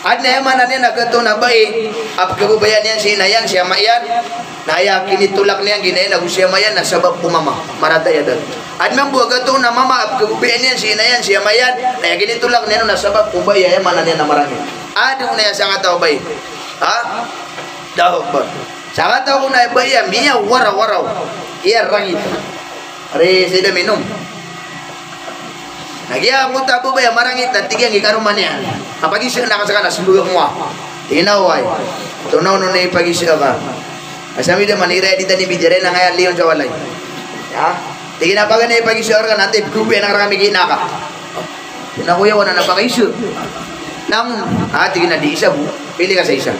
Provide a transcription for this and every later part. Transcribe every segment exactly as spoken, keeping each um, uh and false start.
Adn a aya maana niyan a gioto na bai a pkhababayaan iyan si ina iyan, si ama iyan, na aya kinitolak niyan, ginawa iyan ago si ama iyan na sabap ko mama, marata i adat. Adn mambo a gioto na mama a pkhababayaan iyan si ina iyan, si ama iyan, na aya kinitolak niyan on na sabap ko bai a aya maana niyan na marangit. Adn on a aya sakataw a bai. Ha? Allahu Akbar. Sakataw kon a bai a miyawaraw-waraw. Iya rangit. Ari sii da minom. Na giya angkoto a babay a marangit na tig iyan i karoma niyan, a pagiza na ka sa ka na smbag ako a. Tig iyan a oway. Tonaw on i pagiza ka. Asa mi da man iray di tani bidyaray na ngaya liyon sa walay. Ya. Tig iyan a paganay i pagiza ka na tig ko baya na ka rkami kina ka. Tig iyan a koya wana na pagiza. Langon. A tig iyan a di isa bo. Pili ka sa isa.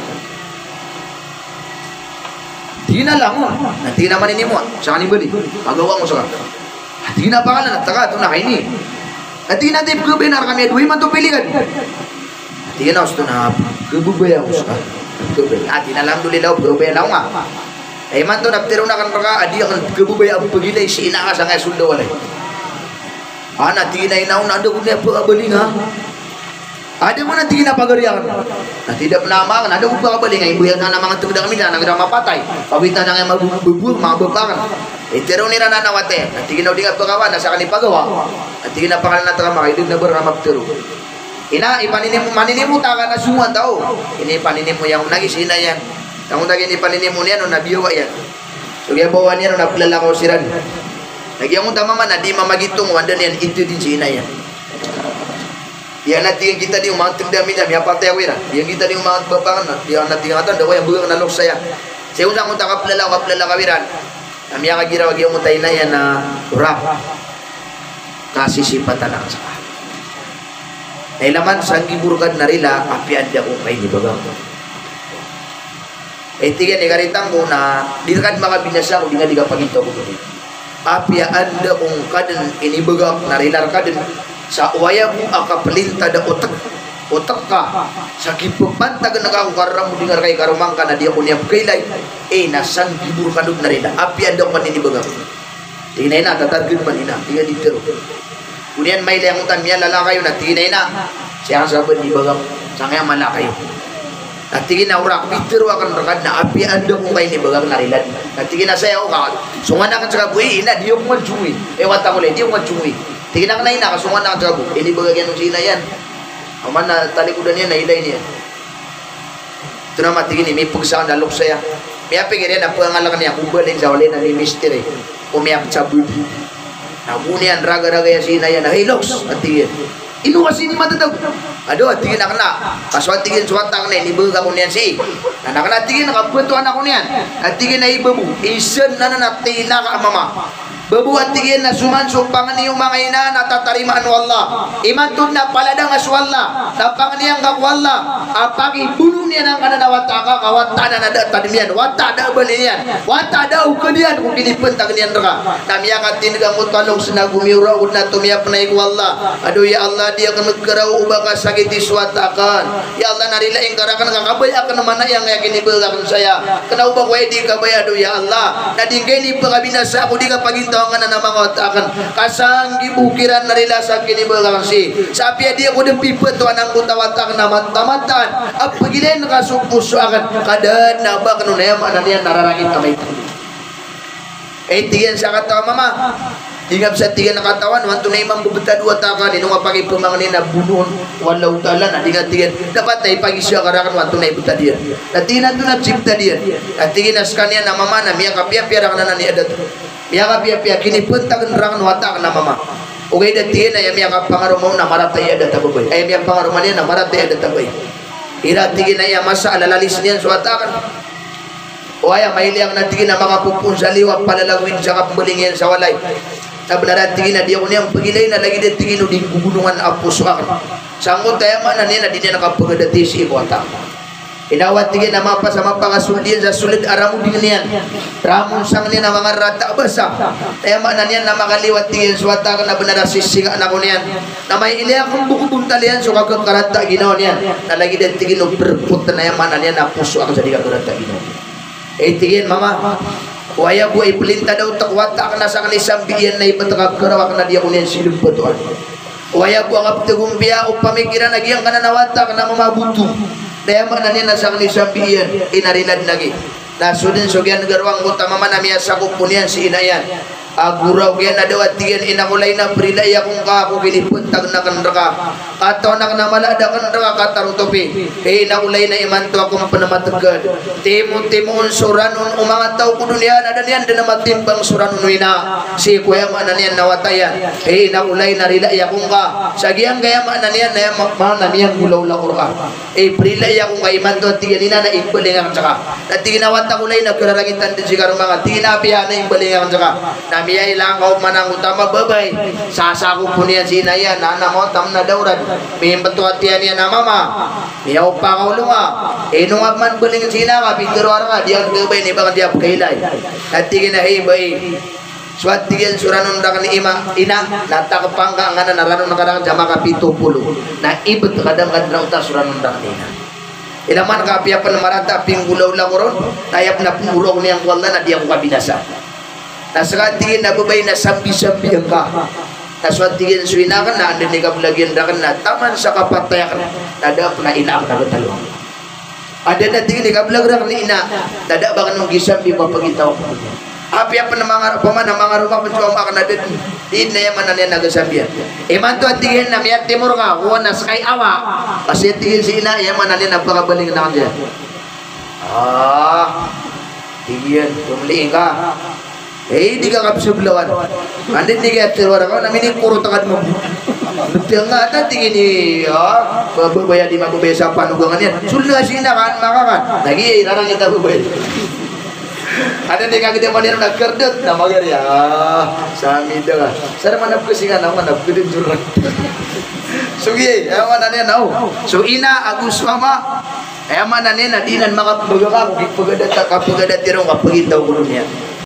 Tig iyan a langon. Na tig iyan a maninimo a. Sa kani bali. Pagawa ko sa ka. Tig iyan a pangalan a taka to na kaini. Tig iyan a tig ko baya na rkami a dowa imanto pili ka. Tig iyan a osto na pkhababaya ko sa ka. Tig iyan a alhamdulillah pkhababaya na ko nga. Imanto na ptharoon akn rka a di akn pkhababaya a pagilay si ina ka sangkaya sold a walay. Ana tig iyan a ina on na anda ko niyan pkhabalinga. Anda ko na tig iyan a pagari akn. Na tig iyan a pnama akn, anda ko pkhabalinga, imbaya na manga tgda kami na, na kira mapatay. Pawita na ngaya mabubuag, manga bapa akn. Itero iran a na wata. Na tig iyan a o di nga pkhawa, na sa kani pagawa. Na tig iyan a pangalan a taka makaideg na ber ka maptero. Ina, ipaninimo, maninimo taka na songowan ta o. Ini ipaninimo iyan, na gi si ina iyan. Tangkon ta gi ini ipaninimo niyan on na biyawa iyan. So giya bawa niyan on na plalakaw siran. Na giya angkoto a mama na di mamagitong o anda niyan itedin si ina iyan. Iya na tig iyan a kita di o manga tgda ami na miyapatay ako iran. Iya na tig iyan a bapa akn na, iya na tig iyan a tanda ko aya mbagak na loks aya. Sii ko sa angkoto a kaplalakaw, kaplalakaw iran. Na miyakagiraw a giya angkoto a ina iyan na orak. Kasisipatan akn sa ka. Na ilaman sanggibo rka dn a rila apiya anda ko ngka inibagak. Tig iyan i karitang ko na di rka dn makabinasa ko di nga di ka pagintaw ko dn. Apiya anda ko ngka dn inibagak na rila rka dn sa oway ako a kaplintad a otk, otk ka sa kipapantag ngka ko karram o di nga rka ikaroma ngka na di ako niyan pkhailay. Ina, sanggibo rka dn a rila apiya anda ko ngka dn inibagak. Tig iyan a ina, tatargn man ina, tig iyan a di tero. Oniyan mailay angkoto a miyalalakaw on na tig iyan a ina, siyang sabaad i bagak, sangkaya malakaw. Na tig iyan a orak, pitharo akn rka dn a apiya anda ko ngka inibagak na rila dn. Na tig iyan a saya o ka, songowan akn ska bo, ina, di ako man songowi. E, wata ko lay, di ako man songowi. Tig iyan a kna ina, ka songowan akn ska bo. Inibagak iyan on si ina iyan. Oman na talikodan iyan na ilay niyan. Ito na ma tig iyan i mipegsa on a loks aya. Miyapikir iyan a pangalk niyan ko bali sa walay na mimistiri. Ko miyapsabod. Na go niyan ragaragaya si ina iyan a, "Hey, loks," a tig iyan. "Ino ka sii ini matatago?" "Ado," a tig iyan a kna. "Kaso," a tig iyan, "so wata akn na inibagak ako niyan sii." Na kna a tig iyan a kabtowan ako niyan. A tig iyan a iba bo. Isa nan a tina ka a mama. Babo a tig iyan na soman so pangni o manga ina na tatarimaan o Allah. Imanto na paladang a so Allah. Na pangni angka ko Allah a pakibono niyan angkanan a wata ka, ka wata anan a da a tadm iyan, wata a da a bali niyan, wata a da a okad iyan ko kinipantag iyan rka. Na miyakatindg angkoto a loks na gomiyoraok na tomiyapnay ko Allah. Ado ya Allah, di akn karaw o ba kasakiti so wata akn. Ya Allah, na rilai ngka rakn ka kabaya akn manaya angkaya kinibagak akn saya. Kna o ba ko aya di kabaya, ado ya Allah, na di ngka inipakabinasa ko di kapagintaw angkanan a manga wata akn. Ka sanggibo kiran na rila sa kinibagak akn sii. Sa apiya di ako dn piptowan angkoto a wata akn a mataan-mataan a pagilayn ka so poso akn. Ka da dn a ba akn on, aya maana niyan na rarangit a maito. Tig iyan sa kataw a mama. Di nga bsa tig iyan a katawan o antonaa i mambebetad o wata akn, ino nga pakipemangnin a bonoon o Allahu Ta'ala na di nga tig iyan. Dapat na ipagisa ka rakn o antonaa i betad iyan. Na tig iyan a antonaa i betad iyan. Na tig iyan a skaniyan a mama na miyakapiyapiya rakn anan i adat. Miyakapiyapiya, kinipantagn rakn o wata akn a mama. Ogaid a tig iyan a aya miyapangaroma on na marata i adat a babay. Aya miyapangaroma niyan na marata i adat a babay. Igira tig iyan a aya masa a lalalis niyan so wata akn. O aya mailay akn a tig iyan a makapopoon sa liyo a palalagwin sa kapembaling iyan sa walay. Na bnar a tig iyan a di ako niyan pagilay na lagid a tig iyan o di nggogonongan a poso akn. Sangkoto aya maana niyan na di niyan kapagadati sii ko wata. Inawa tig iyan a mapasa mapakasold iyan sa sold a ramoding niyan. Ramon sangn iyan a manga rata a basa. Aya maana niyan na makaliyo a tig iyan so wata akn a bnar a sisingaan ako niyan. Na mailay akn bo ko bontal iyan so kakakarata a ginawa niyan. Na lagid a tig iyan o perpot na aya maana niyan na poso akn sa di kakarata a ginawa niyan. Tig iyan, mama, o aya bo a ipelintad o wata akn a sakn i sambi iyan na ibt ka karaw akn a di ako niyan silempetoan. Oway, a bo a kaptagompiya o pamikiran a giyangkanan a wata ka na mamaboto. Na aya maana niyan na sakn i sambi iyan, ina rilad na gi. Na so dn so giyan garowang ko tama man a miyasakop o niyan si ina iyan. A goraok iyan a daw a tig iyan, ina ko lay na, prilai ako ngka ko kinipntagn akn rka. Katawan akn a mala a da akn rka katarotopi. Hay ina ko lay na, imanto ako pn matgad. Timotimo on so ranon o manga taw ko doniya na da niyan dn matimbang so ranon o ina. Sii ko aya maana niyan na wata iyan. Hay ina ko lay na, rilai ako ngka sa giyangkaya maana niyan na aya ma-, maana niyan golawla ko rka. Hay prilai ako ngka, imanto a tig iyan ina na imbaling akn ska. Na tig iyan a wata ko lay na, kararangitan dn si karoma ngka. Tig iyan a apiya na imbaling akn ska. Na miyailay angka o manang o tama babay. Sasakop o niyan si ina iyan, na ana, mawata mn a dawrad. Mimbto a tiyan iyan a mama. Miyaopa ka olo nga. Ino nga pman baling si ina ka, pitharo a rka, di akn kabaya i ba akn di a pkailay. Na tig iyan a hay bai. So a tig iyan so ranon rakn i ima, ina, na takpa ngka angkanan a ranon ka rakn sa makapito polo. Na ibt ka da ngka dn raota so ranon rakn i ina. Ina man ka apiya pn marata a pinggolawla ko ron, na aya pn a pnggolawla ko niyan ko Allah na di ako kabinasa. Na ska a tig iyan a babay na sambi-sambi angka. Na so a tig iyan so ina akn na anda i kablag iyan rakn na taman sa kapatay akn na da pn a ina akn a katalo. Anda na tig iyan i kablag rakn i ina, na da ba akn on gisambi ko a pagitaw akn. Apiya pn manga, opama na manga roma pn so ama akn na da dn, di na aya maana niyan na gasambiyan. Imanto a tig iyan na miyatimor ka, oway na ska i awa. Kasi a tig iyan si ina, aya maana niyan na pakabaling akn dn. Ah, tig iyan, pmli ngka. Eh, di ka kapsablawan. Anda i di ka tiro a rka, na minikorot ka dn mambo. Btng nga ta tig iyan i, ah, babay a di mababay sa panogangan iyan. Soln a sii na kan makakan. Lagid iyan i rarangit a babay. Anda i di ka gdam iyan na krdot, na magari. Ah, samida ka. Sar man a pkasingan, na man a pkdot jor. So giya, aya maana niyan na, o. So ina ago so ama. Aya maana niyan na di nan makapmbagak ko kapagada, kapagada tiro, kapagitaw ko doniya.